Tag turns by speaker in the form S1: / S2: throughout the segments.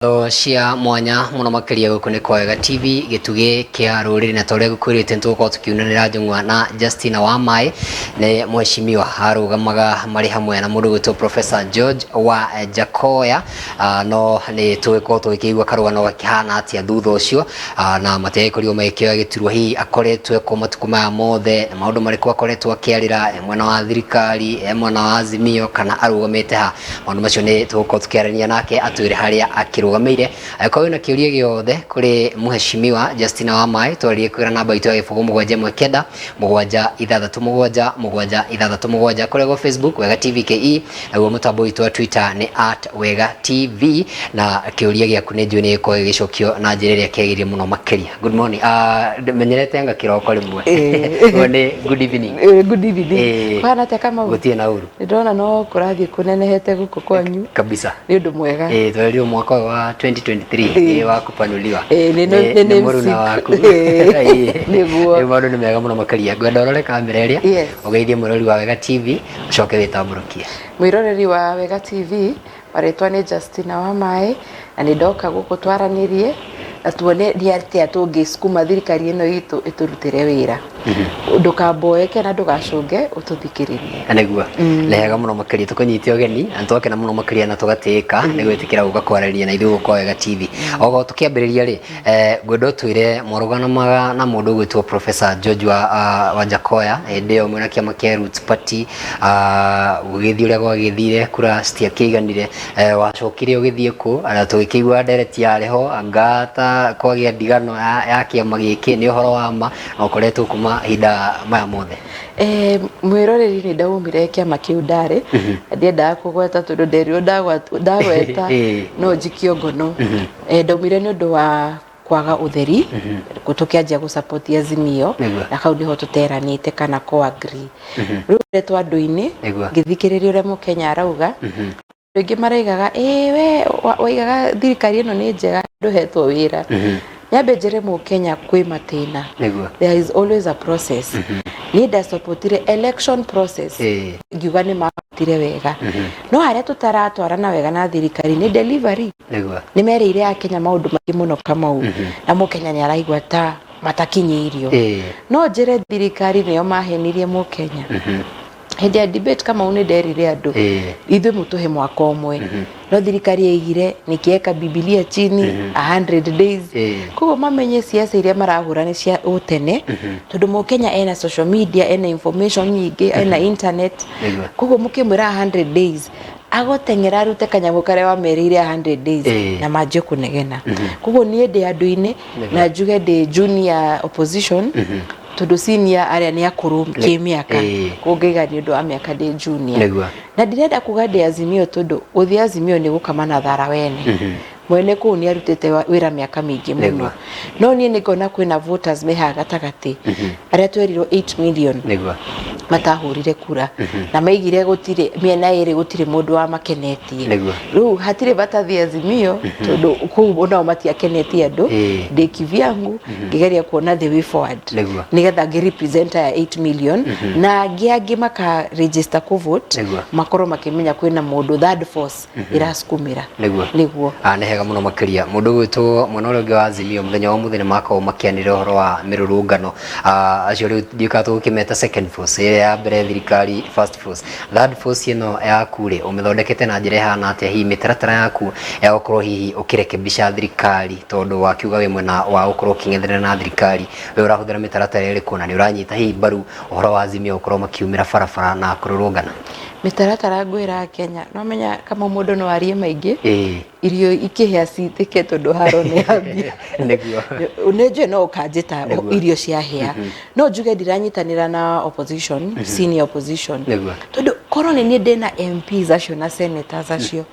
S1: Tho cia mwanya muno makiria guku ni kwa Wega TV, gĩtugĩ kĩa rũrĩrĩ, na torĩa ngũkwĩrĩte nĩtũgũkorwo tũkiunanĩra njũng'wa na Justina Wamaĩ. Nĩ mheshimiwa arũgamaga marĩ hamwe na mũndũ gwĩtwo Professor George wa Njakoya. No nĩ tũgĩkorwo tũgĩkĩigua karũgano gakĩhana atĩa thutha ũcio, na matiagĩkorirwo magĩkĩoya gĩturwa. Hihi akoretwo ekũ matukũ maya mothe, na maũndũ marĩkũ akoretwo akĩarĩra, e mwena wa thirikari, e mwena wa Azimio, kana arũgamĩte ha? Maũndũ macio nĩ tũgũkorwo tũkĩarania nake atwĩre harĩa akĩrũgamĩire. Angĩkorwo wĩna kĩũria gĩothe kũrĩ mheshimiwa Justina Wamaĩ, twarĩrie kwĩra namba itũ ya 079 767 767, kũrĩa gwa Facebook Wega TV KE, naguo mũtambo witũ wa Twitter nĩ @WegaTV, na kĩũria gĩaku nĩ njũĩ nĩ gĩkorwo gĩgĩcokio na njĩra ĩrĩa kĩagĩrĩire mũno makĩria. Good morning. Menyerete anga kĩroko rĩmwe. Ũguo nĩ good evening.
S2: Good evening. Kũhana atĩa, Kamau?
S1: Gũtirĩ na ũru.
S2: Nĩ ndĩrona no kũrathiĩ kũnenehete gũkũ kwanyu.
S1: Kabisa.
S2: Nĩ ũndũ mwega.
S1: Twerirwo mwaka ũyũ wa 2023 nĩ wa kũpanuliwa.
S2: Nĩ
S1: nĩ mũruna waku.
S2: Nĩguo.
S1: Rĩu maũndũ nĩ mega mũno makĩria. Ngwenda ũrore kamera ĩrĩa, ũgeithie mwĩrori wa Wega TV, ũcoke wĩtambũrũkie.
S2: Mwĩroreri wa Wega TV, marĩtwa nĩ Justina Wamaĩ, na nĩ ndoka gũkũ twaranĩrie na tuone nĩ atĩa tũngĩsukuma thirikari ĩno itũ ĩtũrutĩre wĩra. Ndũkamboeke na ndũgacũnge, ũtũthikĩrĩrie.
S1: Na nĩguo nĩ hega mũno makĩria tũkũnyite ũgeni, na twakena mũno makĩria na tũgatĩĩka nĩ gwĩtĩkĩra gũka kwaranĩria na ithuĩ gũkũ Wega TV. Ogo tũkĩambĩrĩria rĩ, ngwenda ũtwĩre mwarũgamaga na mũndũ ũgwĩtwo Professor George Wajackoyah hĩndĩ ĩyo mwĩna kĩama kĩa Roots Party. Gũgĩthiĩ ũrĩa gwagĩthire, kura citiakĩiganire. Wacokire ũgĩthiĩ kũ? Na tũgĩkĩigua ndereti yarĩ ho anga ta kwagĩa ndigano ya kĩama gĩkĩ, nĩ ũhoro wa ma na ũkoretwo kuma mahinda maya mothe?
S2: Mwĩroreri, nĩ ndaumire kĩama kĩu ndarĩ na ndiendaga kũgweta tondũ nderirwo ndagweta no njikio ngono. Ndaumire nĩ ũndũ wa kwaga ũtheri tũkĩanjia gũ support Azimio, na kau nĩho tũteranĩte kana kũ agree. Rĩu retwo andũ-inĩ, ngĩthikĩrĩria ũrĩa mũkenya arauga. Andũ aingĩ maraigaga, ĩĩ we waigaga thirikari ĩno nĩ njega, ndũhetwo wĩra. Nyambe njĩre mũkenya kwĩ matĩna. There is always a process. Niĩ ndasupportire election process, ngiuga nĩ marutire wega, no harĩa tũtaratwarana wega na thirikari nĩ delivery. Nĩ merĩire akenya maũndũ maingĩ mũno, Kamau, na mũkenya nĩ araigua ta matakinyĩirio. No njĩre thirikari nĩo mahenirie mũkenya. Hĩndĩ ya debate, Kamau, nĩ nderire andũ, ithuĩ mũtũhe mwaka ũmwe, no thirikari yaigire nĩkĩeka Bibilia chini 100 days. Koguo mamenye ciaca iria marahũra nĩ cia ũtene, tondũ mũkenya ena social media, ena information nyingĩ, ena internet. Koguo mũkĩmwĩra 100 days, agũteng'era arute kanyamũ karĩa wamerĩire 100 days na manjie kũnegena. Koguo niĩ ndĩ andũ-inĩ na njuge ndĩ junior opposition, tondũ senior arĩa nĩ akũrũ kĩmĩaka. Koguo ngaiga nĩ ũndũ wa mĩaka ndĩ junior. Na ndirenda kuga ndĩ Azimio, tondũ gũthiĩ Azimio nĩ gũkama na thara wene. Mwene kũu nĩ arutĩte wĩra mĩaka mĩingĩ mũno. No niĩ nĩ ngona kwĩna voters me haha gatagatĩ, arĩa twerirwo 8 million matahũrire kura na maigire gũtirĩ mĩena ĩrĩ, gũtirĩ mũndũ wamakenetie. Rĩu hatirĩ bata thiĩ Azimio, tondũ kũu onao matiakenetie andũ. Ndĩ kivyangu ngĩgeria kuona the way forward, nĩgetha ngĩ represent aya 8 million na angĩ angĩ maka register kũ vote, makorwo makĩmenya kwĩna mũndũ third force ĩrasukumĩra. Nĩguo.
S1: Nĩ hega mũno makĩria. Mũndũ ũgwĩtwo mwena ũrĩa ũngĩ wa Azimio, mũthenya wa ũmũthĩ nĩ makorwo makĩanĩrĩra ũhoro wa mĩrũrũngano. Acio rĩu ndiũĩ kana tũgũkĩmeta second force, ĩrĩa ya mbere thirikari first force, third force ĩno yaku rĩ, ũmĩthondekete na njĩra ĩhana atĩa? Hihi mĩtaratara yaku ya gũkorwo hihi ũkĩrekebisha thirikari, tondũ wakiuga wĩ mwena wa gũkorwo ũkĩng'ethanĩra na thirikari, we ũrahũthĩra mĩtaratara ĩrĩkũ, na nĩ ũranyita hihi mbaru ũhoro wa Azimio gũkorwo makiumĩra barabara na kũrũrũngana?
S2: Mĩtaratara ngwĩra Kenya no menya kama mũndũ no arie maingĩ, irio ikĩhĩa citĩke, tondũ haro nĩ yambia. Nĩ njũĩ no ũkanjĩta irio ciahĩa. No njuge ndiranyitanĩra na opposition, senior opposition, tondũ korwo nĩ niĩ ndĩna MPs acio na senators acio,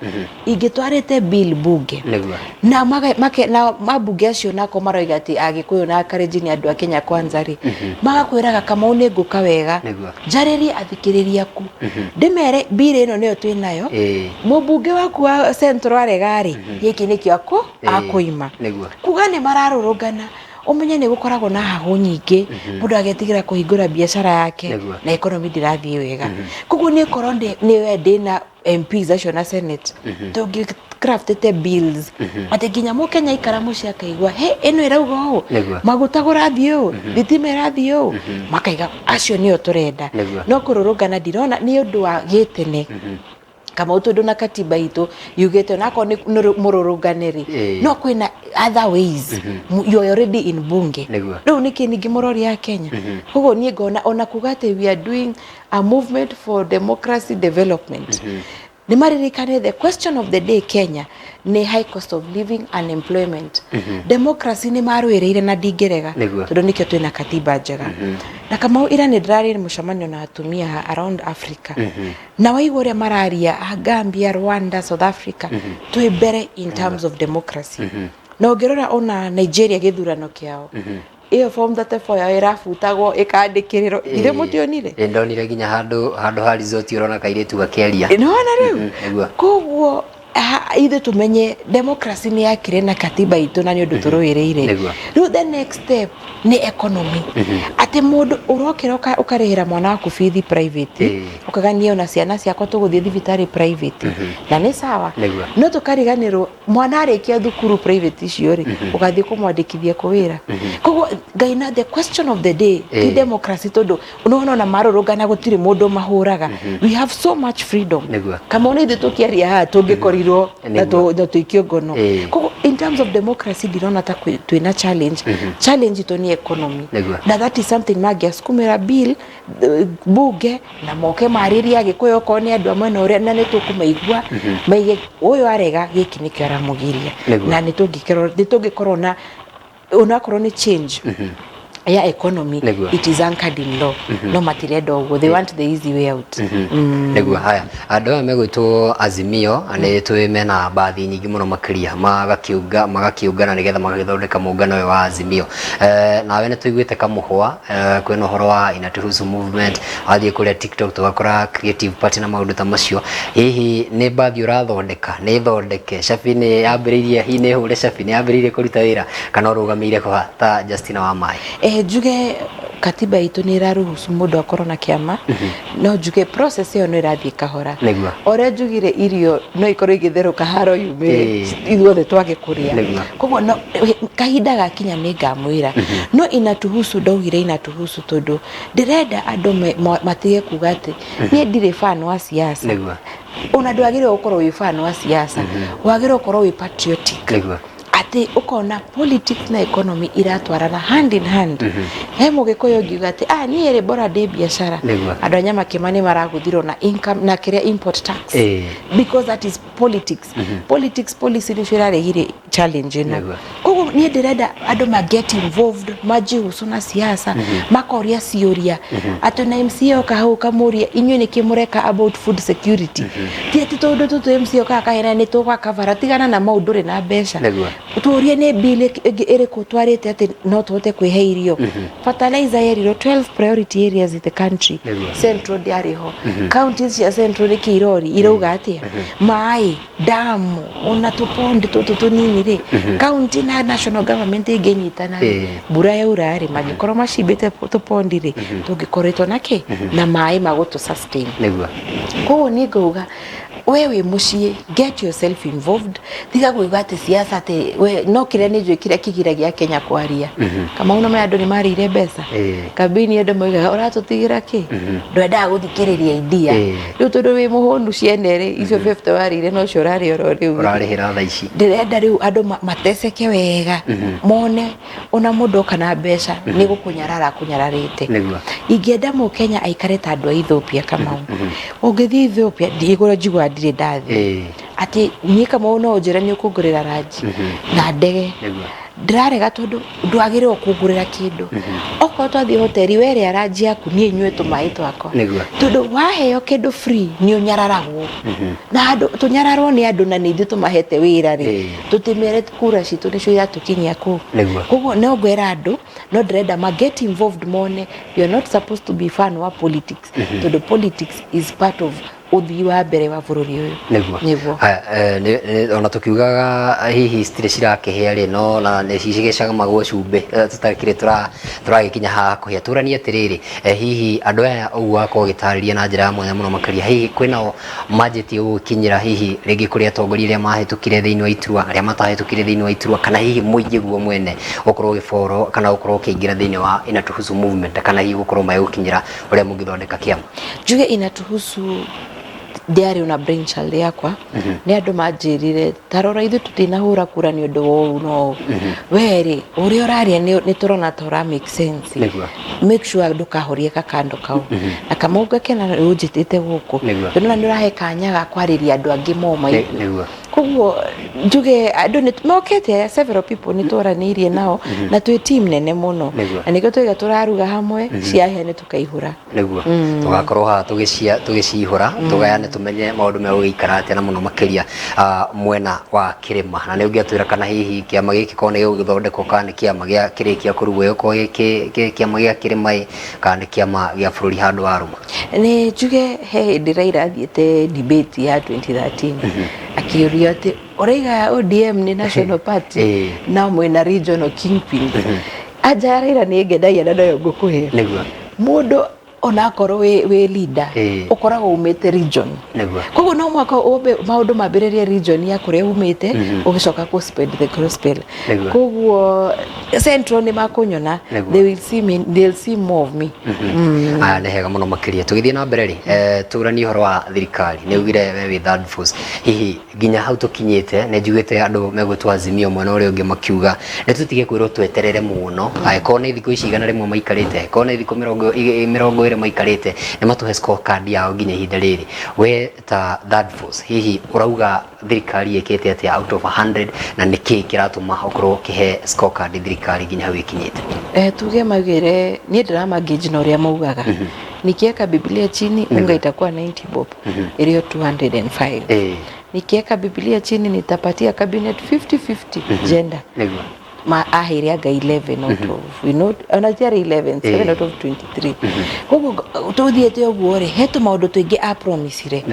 S2: ingĩtwarĩte bill bunge na na mabunge acio nako maroiga atĩ Agĩkũyũ na Kalenjin nĩ andũ a Kenya Kwanza rĩ, magakwĩraga, Kamau, nĩ ngũka wega njarĩrie athikĩrĩria aku, ndĩmere bill ĩno nĩyo twĩnayo. Mũmbunge waku wa Central arega rĩ, gĩkĩ nĩkĩo akũ akũima. Kuga nĩ mararũrũngana, ũmenye nĩ gũkoragwo na hahũ nyingĩ, mũndũ agetigĩra kũhingũra biacara yake, na economy ndĩrathiĩ wega. Koguo niĩ korwo nĩ we ndĩna MPs acio na Senate, tũngĩ craftĩte bills atĩ nginya mũkenya aikara mũciĩ akaigua he ĩno ĩrauga ũũ,
S1: Nĩguo.
S2: maguta gũrathiĩ ũũ, thitima ĩrathiĩ ũũ, makaiga acio nĩo tũrenda.
S1: Nĩguo.
S2: No kũrũrũngana ndirona nĩ ũndũ wa gĩtene, Kamau, tondũ na katiba itũ yugĩte onakorwo nĩ mũrũrũngane rĩ, no kwĩna other ways. You are already in bunge. Rĩu nĩkĩ ningĩ mũroria Kenya? Koguo niĩ ngona ona kuga atĩ we are doing a movement for democracy development, nĩ maririkane the question of the day Kenya nĩ high cost of living, unemployment. Democracy nĩ marũĩrĩire na ndingĩrega, tondũ nĩkĩo twĩna katiba njega. Na Kamau, ira nĩ ndĩrarĩ mũcemanio na atumia around Africa, na waigua ũrĩa mararia a Gambia, Rwanda, South Africa, twĩ mbere in terms of democracy. Na ũngĩrora ona Nigeria, gĩthurano kĩao, ĩyo form 34 yao ĩrabutagwo ĩkandĩkĩrĩrwo. Ithe mũtionire?
S1: Ĩ, ndonire nginya handũ ha resort ũrona kairĩtu gakĩaria.
S2: Nĩwona rĩu?
S1: Nĩguo.
S2: Koguo ithuĩ tũmenye democracy nĩ yakire na katiba itũ na nĩ ũndũ tũrũĩrĩire. Rĩu the next step nĩ economy, atĩ mũndũ ũrokĩra ũkarĩhĩra mwana waku bithi private, ũkaga niĩ ona ciana ciakwa tũgũthiĩ thibitarĩ private, na nĩ sawa. No tũkariganĩrwo mwana arĩkia thukuru private icio rĩ, ũgathiĩ kũmwandĩkithia kũ wĩra. Koguo ngaina the question of the day ti democracy, tondũ nĩwona ona marũrũngana gũtirĩ mũndũ mahũraga. We have so much freedom. Kama ona ithuĩ tũkĩaria haha tũngĩkorirwo na na tũikio ngono. Koguo in terms of democracy ndirona ta twĩna challenge. Challenge itũ nĩ economy, na that is something mangĩasukumĩra bill bunge na moke marĩrie Agĩkũyũ, okorwo nĩ andũ a mwena ũrĩa, na nĩ tũkũmaigua maige ũyũ arega gĩkĩ nĩkĩo aramũgiria. Na nĩ tũngĩkorwo na onakorwo nĩ change ya economy, it is anchored in law. No matirenda ũguo, they want the easy way out.
S1: Nĩguo. Haya, andũ aya megwĩtwo Azimio nĩ tũĩ mena mbathi nyingĩ mũno makĩria, magakiũngana nĩgetha magagĩthondeka mũngano ũyũ wa Azimio. Nawe nĩ tũiguĩte kamũhwa, kwĩna ũhoro wa Inatuhusu movement, wathiĩ kũrĩa TikTok tũgakora creative party na maũndũ ta macio. Hihi nĩ mbathi ũrathondeka, nĩ thondeke cabi nĩ yambĩrĩirie, hihi nĩ hũre cabi nĩ yambĩrĩirie kũruta wĩra, kana ũrũgamĩire kũha ta Justina wa Maĩ?
S2: Njuge katiba itũ nĩ ĩraruhusu mũndũ akorwo na kĩama, no njuge process ĩyo no ĩrathiĩ kahora. Ũrĩa njugire, irio no ikorwo igĩtherũka haro yumĩre, ithuothe twage kũrĩa. Koguo no kahinda gakinya nĩ ngamwĩra. No inatuhusu, ndaugire inatuhusu tondũ ndĩrenda andũ matige kuga atĩ niĩ ndirĩ fan wa siasa. Ona ndwagĩrĩirwo gũkorwo wĩ fan wa siasa, wagĩrĩirwo gũkorwo wĩ patriotic, atĩ ũkona politics na economy iratwarana hand in hand. He mũgĩkũyũ ũngiuga atĩ ah, niĩ rĩ bora ndĩ biacara. Andũ a Nyamakĩma nĩ maragũthirwo na income na kĩrĩa import tax, because that is politics. Politics, policy nĩcio irarehire challenge ĩno. Koguo niĩ ndĩrenda andũ ma get involved, majihusu na siasa, makoria ciũria, atĩ na MCA oka hau ũkamũria, inyuĩ nĩkĩ mũreka about food security? Ti atĩ tondũ tũtũ MCA okaga kahena nĩ tũgwaka bara, tigana na mau, ndũrĩ na mbeca. Tũrie nĩ bill ĩngĩ ĩrĩkũ twarĩte atĩ no tũhote kwĩhe irio. Fertilizer yerirwo 12 priority areas in the country. Central ndĩarĩ ho. Counties cia Central nĩkĩ irori irauga atĩa? Maĩ damu ona tũpondi tũtũ tũnini rĩ, county na national government ĩngĩnyitana rĩ, mbura yaura rĩ, mangĩkorwo macimbĩte tũpondi rĩ, tũngĩkoretwo na kĩ na maĩ ma gũtũ sustain. Koguo niĩ ngauga we wĩ mũciĩ, get yourself involved. Tiga kuiga atĩ siasa atĩ we no kĩrĩa nĩ njũĩ kĩrĩa kĩgiragia Kenya kwaria. Kamau, no andũ nĩ marĩire mbeca kambĩini, andũ moigaga ũratũtigĩra kĩ, ndwendaga gũthikĩrĩria idea. Rĩu tondũ wĩ mũhũnu ciene rĩ, icio 50 warĩire nocio ũrarĩa oro rĩu.
S1: Ũrarĩhĩra thaa ici.
S2: Ndĩrenda rĩu andũ mateceke wega, mone ona mũndũ oka na mbeca nĩ gũkũnyarara akũnyararĩte. Ingĩenda mũkenya aikare ta andũ a Ethiopia. Kamau, ũngĩthiĩ Ethiopia, ndigũrwo njiguaga ndirĩ ndathiĩ, atĩ niĩ Kamau no ũnjĩre nĩ ũkũngũrĩra ranji na ndege, ndĩrarega, tondũ ndwagĩrĩirwo kũngũrĩra kĩndũ. Okorwo twathiĩ hoteri, werĩa ranji yaku, niĩ nyue tũmaĩ twakwa. Tondũ waheo kĩndũ free nĩ ũnyararagwo, na andũ tũnyararwo nĩ andũ na nĩ ithuĩ tũmahete wĩra rĩ, tũtimere kura citũ nĩcio iratũkinyia kũu. Koguo no ngwĩra andũ No ndĩrenda ma get involved, mone you are not supposed to be fan wa politics, tondũ politics is part of ũthii wa mbere wa bũrũri ũyũ.
S1: Nĩguo.
S2: Nĩguo.
S1: Haya, ona tũkiugaga hihi citirĩ cirakĩhĩa rĩ, no na nĩ cigĩcamagwo cumbĩ, tũtakĩrĩ tũragĩkinya haha kũhĩa. Tũranie atĩrĩrĩ, hihi andũ aya ũguo wakorwo ũgĩtarĩria na njĩra ya mwanya mũno makĩria, hihi kwĩnao manjĩtie gũgĩkinyĩra, hihi rĩngĩ kũrĩ atongoria arĩa mahĩtũkire thĩinĩ wa iturwa, arĩa matahĩtũkire thĩinĩ wa iturwa, kana hihi mũingĩ guo mwene gũkorwo ũgĩboro kana gũkorwo ũkĩingĩra thĩinĩ wa Inatuhusu movement, kana hihi gũkorwo magĩgũkinyĩra ũrĩa mũngĩthondeka kĩama?
S2: Njuge Inatuhusu ndiarĩ ona brainchild yakwa. Nĩ andũ manjĩrire, "Ta rora, ithuĩ tũtinahũra kura nĩ ũndũ wa ũũ na ũũ. We rĩ, ũrĩa ũraria nĩ tũrona ta ũra make sense. Make sure ndũkahorie kakando kau." Na Kamau, ngakena nĩ ũnjĩtĩte gũkũ, tondũ nĩ ũrahe kanya ga kwarĩria andũ angĩ mo maigue. Koguo njuge andũ nĩ mokĩte, several people nĩ twaranĩirie nao na twĩ team nene mũno. Na nĩkĩo twaiga tũraruga hamwe, ciahĩa nĩ tũkaihũra.
S1: Nĩguo tũgakorwo haha tũgĩcihũra, tũgayane, tũmenye maũndũ megũgĩikara atĩa, na mũno makĩria mwena wa kĩrĩma. Na nĩ ũngĩatwĩra kana hihi kĩama gĩkĩ korwo nĩ gĩgũgĩthondekwo, kana nĩ kĩama gĩa kĩrĩkia kũrugwo, gĩgũkorwo gĩ kĩama gĩa kĩrĩma ĩ, kana nĩ kĩama gĩa bũrũri handũ wa rũma?
S2: Nĩ njuge he hĩndĩ Raila athiĩte debate ya 2013, akĩũrio atĩ ũraiga ODM nĩ national party na mwĩna regional kingpins. Anja ya Raila nĩ ngenagia na noyo ngũkũhe. Mũndũ onakorwo wĩ leader, ũkoragwo umĩte region. Koguo no mwaka ũmbe maũndũ mambĩrĩrie region ya kũrĩa umĩte, ũgĩcoka kũ spread the gospel. Koguo central nĩ makũnyona. They will see me, they'll see more of me.
S1: Aya, nĩ hega mũno makĩria. Tũgĩthiĩ na mbere rĩ, tũranie ũhoro wa thirikari. Nĩ ugire we wĩ third force. Hihi nginya hau tũkinyĩte, nĩ njiguĩte andũ megwĩtwo Azimio mwena ũrĩa ũngĩ makiuga nĩ tũtige kwĩrwo tweterere mũno, angĩkorwo nĩ thikũ ici 100 maikarĩte, angĩkorwo nĩ thikũ 20 maikarĩte, nĩ matũhe scorecard yao nginya ihinda rĩrĩ. We ta third force, hihi ũrauga thirikari ĩkĩte atĩa out of 100, na nĩ kĩĩ kĩratũma ũkorwo ũkĩhe scorecard thirikari nginya hau ĩkinyĩte?
S2: Tuge maugire, niĩ ndĩramangĩnji na ũrĩa maugaga, nikiweka Biblia chini, unga itakuwa 90 bob, iliyo 205. Nikiweka Biblia chini, nitapatia cabinet 50-50 gender. Ma aheire anga 11 out of, ona tiarĩ 11, 7 out of 23. Koguo tũthiĩte ũguo rĩ, he tũmaũndũ tũingĩ apromisire.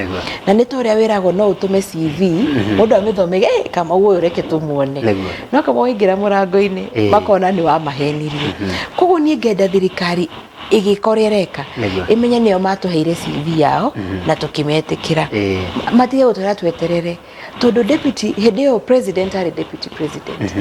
S2: Na nĩ ta ũrĩa wĩragwo no ũtũme CV, mũndũ amĩthome, "Eh, Kamau ũyũ, reke tũmuone." No Kamau aingĩra mũrango-inĩ, makona nĩ wamahenirie. Koguo niĩ ngenda thirikari ĩgĩka ũrĩa ĩreka, ĩmenye nĩo matũheire CV yao na tũkĩmetĩkĩra. Matige gũtwĩra tweterere, tondũ deputy hĩndĩ ĩyo president arĩ deputy president,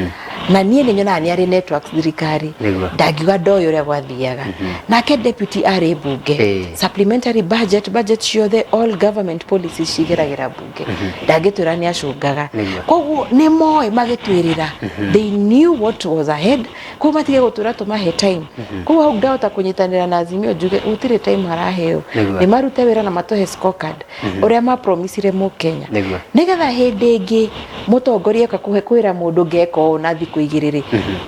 S2: na niĩ nĩ nyonaga nĩ arĩ networks thirikari. Ndangiuga ndoĩ ũrĩa gwathiaga. Nake deputy arĩ mbunge. Supplementary budget, budget ciothe, all government policies cigeragĩra mbunge. Ndangĩtwĩra nĩ acũngaga. Koguo nĩ moĩ magĩtwĩrĩra, they knew what was ahead. Koguo matige gũtwĩra tũmahe time. Koguo hau ndahota kũnyitanĩra na Azimio, njuge gũtirĩ time haraheo. Nĩ marute wĩra na matũhe scorecard ũrĩa mapromisire mũkenya, nĩgetha hĩndĩ ĩngĩ mũtongoria oka kũhe kwĩra mũndũ ngeka ũũ na thikũ 2 rĩ,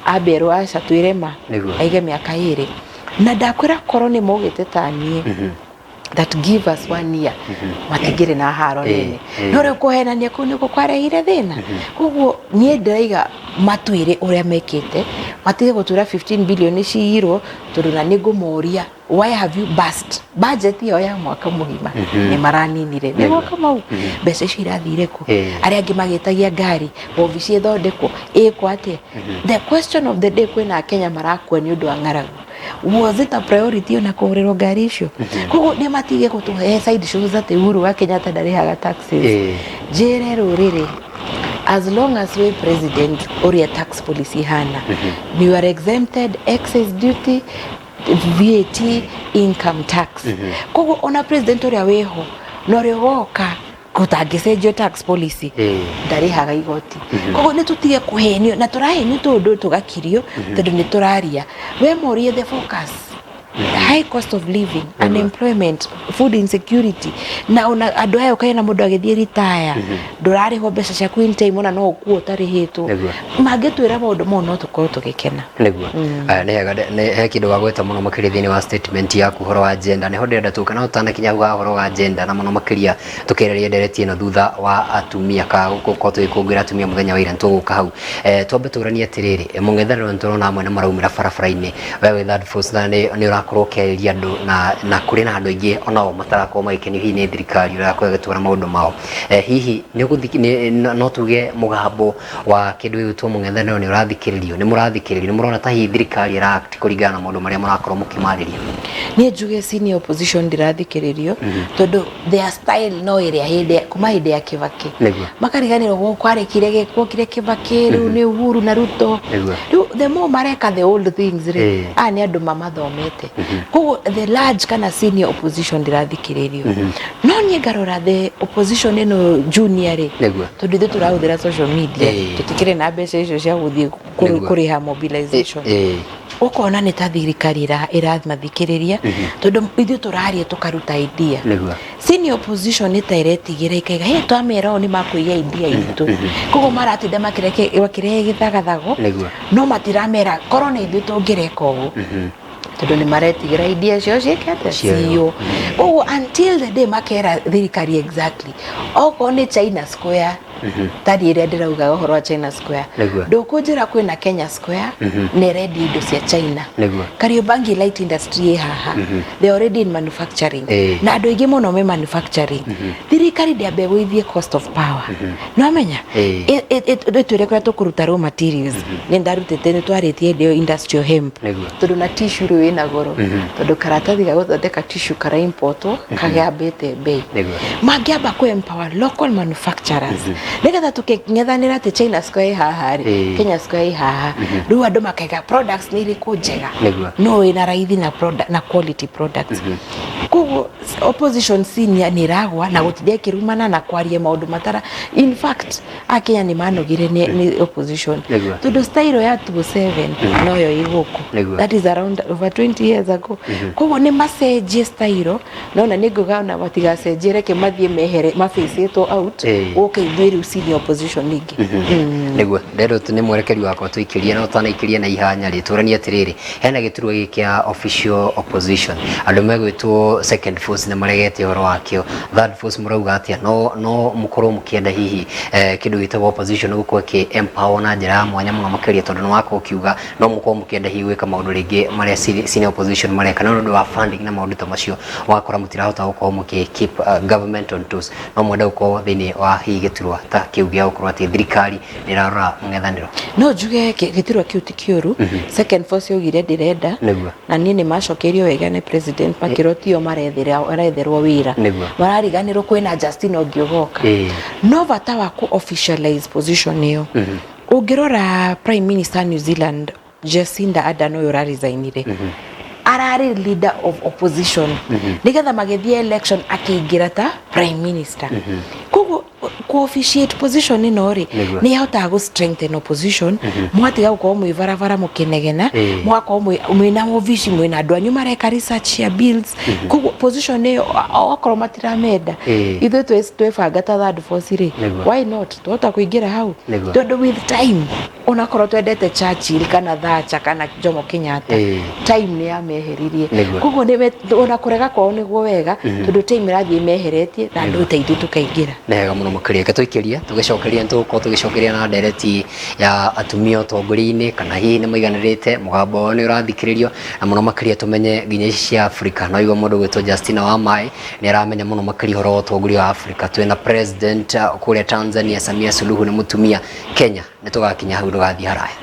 S2: ambe erwo aca, twĩre ma. Aige mĩaka 2. Na ndakwĩra, korwo nĩ maugĩte ta niĩ that give us one year, matingĩrĩ na haro nene. No rĩu kũhenania kũu nĩkuo kwarehire thĩna. Koguo niĩ ndĩraiga matwĩre ũrĩa mekĩte, matige gũtwĩra 15 billion ciyirwo, tondũ na nĩ ngũmoria, why have you bust budget ĩyo ya mwaka mũgima? Nĩ maraninire nĩ gwaka mau, mbeca icio irathire kũ? Arĩa angĩ magĩtagia ngari, wabici ĩthondekwo ĩkwo atĩa? The question of the day, kwĩna Akenya marakua nĩ ũndũ wa ng'aragu, was it a priority ona kũgũrĩrwo ngari icio? Koguo nĩ matige gũtũhe side shows atĩ Uhuru wa Kenyatta ndarĩhaga taxes. Njĩre rũrĩrĩ, as long as we president, ũrĩa tax policy hana, you are exempted excise duty, VAT, income tax. Koguo ona president ũrĩa wĩho na ũrĩa ũgoka, gũtangĩcenjio tax policy, ndarĩhaga igoti. Koguo nĩ tũtige kũhenio, na tũrahenio tũndũ tũgakirio tondũ nĩ tũraria. We morie the focus. High cost of living, unemployment, food insecurity, na ona andũ aya ũkaina mũndũ agĩthiĩ retire, ndũrarĩhwo mbeca ciaku in time, ona no ũkuo ũtarĩhĩtwo. Mangĩtwĩra maũndũ mau no tũkorwo tũgĩkena.
S1: Nĩguo. Aya, nĩ hega he kĩndũ wagweta mũno makĩria thĩinĩ wa statement yaku, ũhoro wa gender. Nĩho ndĩrenda tũke, no tũtanakinya hau ha ũhoro wa gender na mũno makĩria tũkĩarĩrĩria ndereti ĩno thutha wa atumia ka gũkorwo tũgĩkũngũĩra atumia mũthenya wa ira, nĩtũgũka hau. Twambe tũranie atĩrĩrĩ, mũng'ethanĩro nĩtũrona amwe nĩ maraumĩra barabara-inĩ. We wĩ third force na nĩ ũrakorwo ũkĩarĩria andũ na kũrĩ na andũ aingĩ onao matarakorwo magĩkenio hihi nĩ thirikari ũrĩa ĩrakorwo ĩgĩtwara maũndũ mao. Hihi no tuge mũgambo wa kĩndũ gĩgwĩtwo mũng'ethanĩro nĩ ũrathikĩrĩrio, nĩ mũrathikĩrĩrio, nĩ mũrona ta hihi thirikari ĩra act kũringana na maũndũ marĩa mũrakorwo mũkĩmarĩria?
S2: Niĩ njuge senior opposition ndĩrathikĩrĩrio, tondũ their style no ĩrĩa hĩndĩ kuma hĩndĩ ya Kibaki. Makariganĩrwo kwarĩkire gwokire Kibaki, rĩu nĩ Uhuru na Ruto. Rĩu the more mareka the old things rĩ, aya nĩ andũ mamathomete. Koguo the large kana senior opposition ndĩrathikĩrĩrio. No niĩ ngarora the opposition ĩno junior rĩ, tondũ ithuĩ tũrahũthĩra social media, tũtikĩrĩ na mbeca icio cia gũthiĩ kũrĩha mobilization. Ũkona nĩ ta thirikari ĩramathikĩrĩria, tondũ ithuĩ tũraria tũkaruta idea. Senior opposition nĩ ta ĩretigĩra, ĩkaiga hey, twamera ũũ nĩ makũiya idea itũ. Koguo maratinda makĩrehe gĩthagathago, no matiramera korwo nĩ ithuĩ tũngĩreka ũũ, tondũ nĩ maretigĩra idea ciao ciĩke atĩa?
S1: Cioywo.
S2: Ciywo. Koguo until the day makera thirikari exactly, okorwo nĩ China Square, tari ĩrĩa ndĩraugaga ũhoro wa China Square, ndũkũnjĩra kwĩna Kenya Square na ĩrendia indo cia China. Kariobangi light industry ĩ haha, they are already in manufacturing, na andũ aingĩ mũno me manufacturing. Thirikari ndĩambe gũithie cost of power, nĩwamenya, ĩtwĩre kũrĩa tũkũruta raw materials. Nĩ ndarutĩte, nĩ twarĩtie hĩndĩ ĩyo industrial hemp, tondũ na tissue rĩu ĩna goro, tondũ karatathi ga gũthondeka tissue karaimportwo kagĩambĩte bei. Mangĩamba kũ empower local manufacturers, nĩgetha tũkĩng'ethanĩra atĩ China Square ĩ haha rĩ, Kenya Square ĩ haha, rĩu andũ makaiga products nĩ irĩkũ njega, no ĩna raithi na product, na quality products. Koguo opposition senior nĩ ĩragwa na gũtinda ĩkĩrumana na kwaria maũndũ matara. In fact, akenya nĩ manogire nĩ opposition, tondũ style ya 27 noyo ĩ gũkũ. That is around over 20 years ago. Koguo nĩ macenjie style, nona nĩ nguga ona matigacenjie, reke mathiĩ mehere mabĩcĩtwo out, gũke ithuĩ rĩu senior opposition ingĩ.
S1: Nĩguo nderwo nĩ mwerekeri wakwa tũikĩrie, no tũtanaikĩrie na ihanya rĩ, tũranie atĩrĩrĩ, hena gĩturwa gĩkĩ kĩa official opposition, andũ megwĩtwo second force nĩ maregete ũhoro wakĩo. Third force mũrauga atĩa? No mũkorwo mũkĩenda hihi kĩndũ gĩtagwo opposition gũkorwo ĩkĩ empower na njĩra ya mwanya mũno makĩria, tondũ nĩ wakorwo ũkiuga no mũkorwo mũkĩenda hihi gwĩka maũndũ rĩngĩ marĩa senior opposition mareka, no nĩ ũndũ wa funding na maũndũ ta macio wakora mũtirahota gũkorwo mũkĩ keep government on toes. No mwende gũkorwo thĩinĩ wa hihi gĩturwa ta kĩu gĩa gũkorwo atĩ thirikari nĩ ĩrarora mũng'ethanĩro?
S2: No njuge gĩturwa kĩu ti kĩũru. Second force yaugire ndĩrenda, na niĩ nĩ macokeirio wega nĩ president, makĩrwo tio maretherwo wĩra, marariganĩrwo kwĩna Justin ũngĩ ũgoka. No bata wa kũ officialize position ĩyo, ũngĩrora prime minister New Zealand Jacinda Ardern, ũyũ ũraresignire, ararĩ leader of opposition, nĩgetha magĩthiĩ election akĩingĩra ta prime minister. Koguo ku officiate position ĩno rĩ, nĩ ĩhotaga gũ strengthen opposition, mwatiga gũkorwo mwĩ barabara mũkĩnegena, mũgakorwo mwĩna obici, mwĩna andũ anyu mareka research ya bills. Koguo position ĩyo, okorwo matiramenda, ithuĩ twĩbanga ta third force rĩ, why not twahota kũingĩra hau? Tondũ with time, onakorwo twendete Churchill kana Thatcher kana Jomo Kenyatta, time nĩ yameheririe. Koguo ona kũrega kwao nĩguo wega, tondũ time ĩrathiĩ meheretie na andũ ta ithuĩ tũkaingĩra.
S1: Nĩ wega mũno makĩria. Reke tũikĩrie, tũgĩcokeria nĩ tũgũkorwo tũgĩcokeria na ndereti ya atumia ũtongoria-inĩ, kana hihi nĩ maiganĩrĩte, mũgambo wao nĩ ũrathikĩrĩrio, na mũno makĩria tũmenye nginya ici cia Afrika. No igua mũndũ gwĩtwo Justina wa Mai nĩ aramenya mũno makĩria ũhoro wa ũtongoria wa Afrika. Twĩna president kũrĩa Tanzania, Samia Suluhu, nĩ mũtumia. Kenya nĩ tũgakinya hau, ndũgathiĩ haraya.